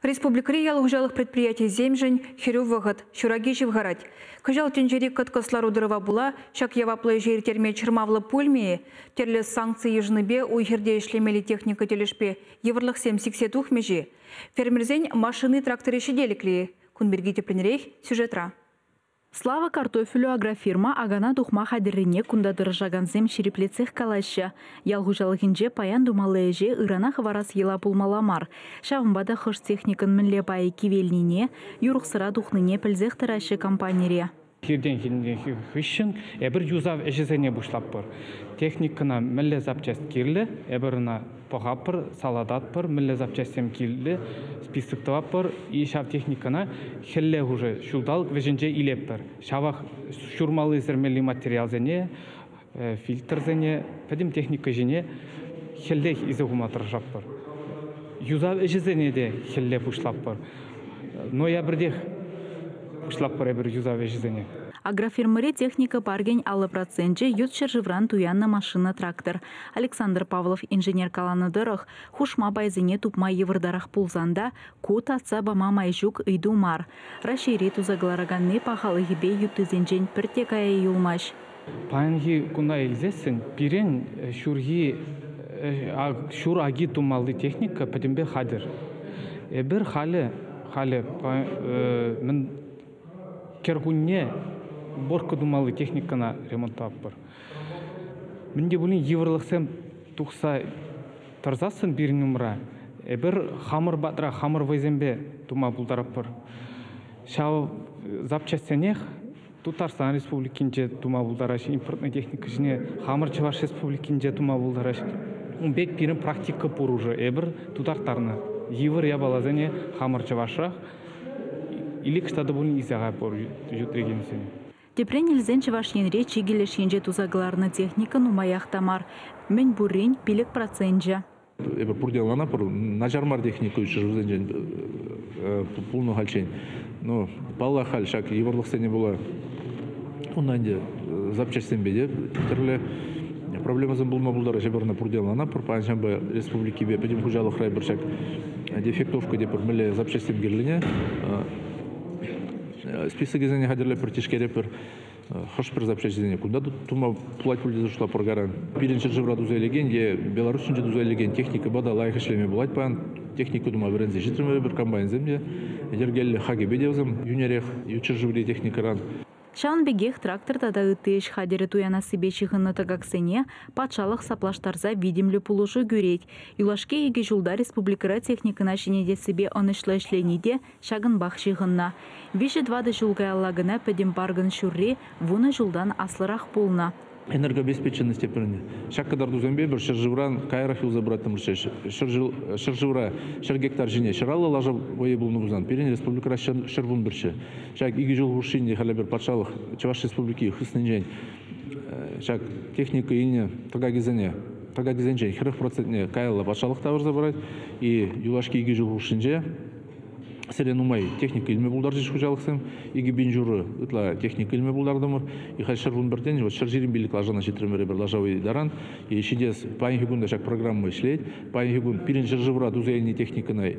Республикӑри ял хуҫалӑх предприятийӗсемшӗн хӗрӳ вӑхӑт, ҫураки ҫывхарать. Кӑҫал тӗнчери кӑткӑс лару-тӑрӑва пула ҫак яваплӑ ӗҫе ирттерме чӑрмавлӑ пулмӗ-и? Тӗрлӗ санкци йышӑннипе уй-хирте ӗҫлемелли техника тӗлӗшпе йывӑрлӑхсем сиксе тухмӗҫ-и? Фермерсен машини-тракторӗ ҫителӗклӗ-и? Кун пирки тӗплӗнрех сюжетра. Слава картофелю агрофирма акана тухма хатӗррине кунта тӑрӑшакансем ҫирӗплетсех калаҫҫӗ. Ял хуҫалӑхӗнче паян тумалли ӗҫе ырана хӑварас йӑла пулмалла мар. Ҫавӑнпа та хӑш техникӑн мӗнле пайӗ кивелнине, юрӑхсӑра тухнине пӗлсех тӑраҫҫӗ компанире. Хиртен хыҫҫӑн эпир юсав ӗҫӗсене пуҫлатпӑр. Техникӑна мӗнле запчасть кирлӗ, эпир ӑна пӑхатпӑр, салататпӑр, мӗнле запчастьсем кирлӗ, список тӑватпӑр. И ҫав техникӑна хӗлле уже ҫулталӑк вӗҫӗнче илетпӗр. Ҫавах ҫурмалли-сӗрмелли материалсене, фильтрсене, пӗтӗм техника ҫине хӗллех илсе хума тӑрӑшатпӑр. Юсав ӗҫӗсене те хӗлле пуҫлатпӑр. Ноябрьтех пуҫлатпӑр эпир юсав ӗҫӗсене. Агрофирмӑри техника паркӗн 50% ют ҫӗршывран туяннӑ машина-трактор. Александр Павлов инженер каланӑ тӑрӑх, хушма пайсене тупма йывӑртарах пулсан та ку татса пама май ҫук ыйту мар. Раҫҫейре туса кӑлараканни пахалӑхӗпе юттисенчен пӗртте кая юлмасть. Паянхи куна илсессӗн пирӗн ҫурхи ҫур аки тумалли техника пӗтӗмпе хатӗр. Эпир халӗ мӗн кӗркунне уборка тумалли техникӑна ремонтлатпӑр. Мӗн те пулин йывӑрлӑхсем тухса тӑрсассӑн пирӗн умра эпир хамӑр патра хамӑр вӑйсемпе тума пултаратпӑр. Ҫав запчастьсенех Тутарстан Республикинче тума пултараҫҫӗ, импортнӑй техника ҫине хамӑр Чӑваш Республикинче тума пултараҫҫӗ. Ун пек пирӗн практика пур уже. Эпир тутарттарнӑ йывӑр япаласене хамӑр чӑвашрах илик штата пулин илсе пур ют регионсене. Тӗпрен илсен Чӑваш Енре чикӗ леш енче туса кӑларнӑ техника нумаях та мар. Мӗн пуррин 5%. Эпир пурте ӑнланатпӑр, начар мар техника ҫӗршывсенчен пулнӑ хальччен. Но паллах халь ҫак йывӑрлӑхсене пула унта ӗнтӗ запчастьсемпе те тӗрлӗ проблемӑсем пулма пултараҫҫӗ. Эпир ӑна пурте ӑнланатпӑр. Паян ҫавӑнпа республикипе пӗтӗм хуҫалӑхра эпир ҫак дефектовка тепӗр мӗнле запчастьсем кирлине списокӗсене хатӗрлетпӗр, тишкеретпӗр. Хӑш-пӗр запчаҫсене кунта тума пулать пуль тесе шутлап пӑркаран. Пирӗн ҫӗршывра туса илекен е Беларуҫ ҫинче туса илекен техникӑпа та лайӑх ӗҫлеме пулать паян. Техника тума вӗренсе ҫитрӗмӗр эпир, комбайнсем те йӗркеллӗ, хакӗпе те вӗсем йӳнерех ют ҫӗршыври техникӑран. Ҫавӑн пекех трактор тата ытти ӗҫ хатӗрӗ туянассипе ҫыхӑннӑ тӑкаксене патшалӑх саплаштарса витӗмлӗ пулӑшу кӳрет. Юлашки 2 ҫулта республикӑра техникӑна ҫӗнетессипе ӑнӑҫлӑ ӗҫлени те ҫакӑнпах ҫыхӑннӑ. 3-4 ҫул каялла кӑна пӗтӗм паркӑн ҫурри 10 ҫултан аслӑрах пулнӑ. Энергообеспеченность тепӗрне. Ҫак кӑтартусемпе пӗр ҫӗршывран каярах юлса пыраттӑмӑр. Ҫӗршывра 100 гектар ҫине 150 лаша вӑйӗ пулнӑ пулсан, пирӗн республикӑра 111-ччӗ. Ҫак 2 ҫул хушшинче халӗ пӗр патшалӑх Чӑваш Республики хыснинчен ҫак техника илнӗ тӑкакӗсенчен 40% каялла патшалӑх тавӑрса парать. И юлашки 2 ҫул хушшинче сӗре нумай техника илме пултарчӗҫ хуҫалӑхсем. 2500 ытла техника илме пултартӑмӑр. И халь 111-тен вот 125 лашана ҫитрӗмӗр эпир лаша таран. И ҫитес паянхи кун та ҫак программа ӗҫлет. Паянхи кун пирӗн ҫӗршывра туса илнӗ техникӑна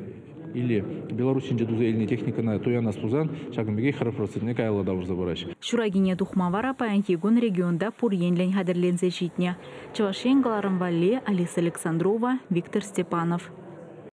или Беларусь ҫинче туса илнӗ техникӑна туянас пулсан, ҫакӑн пекех 40% каялла тавӑрса параҫҫӗ. Ҫуракине тухма вара паянхи кун регионта пур енлӗн хатӗрленсе ҫитнӗ. Чӑваш Ен кӑларӑм валли Алиса Александрова, Виктор Степанов.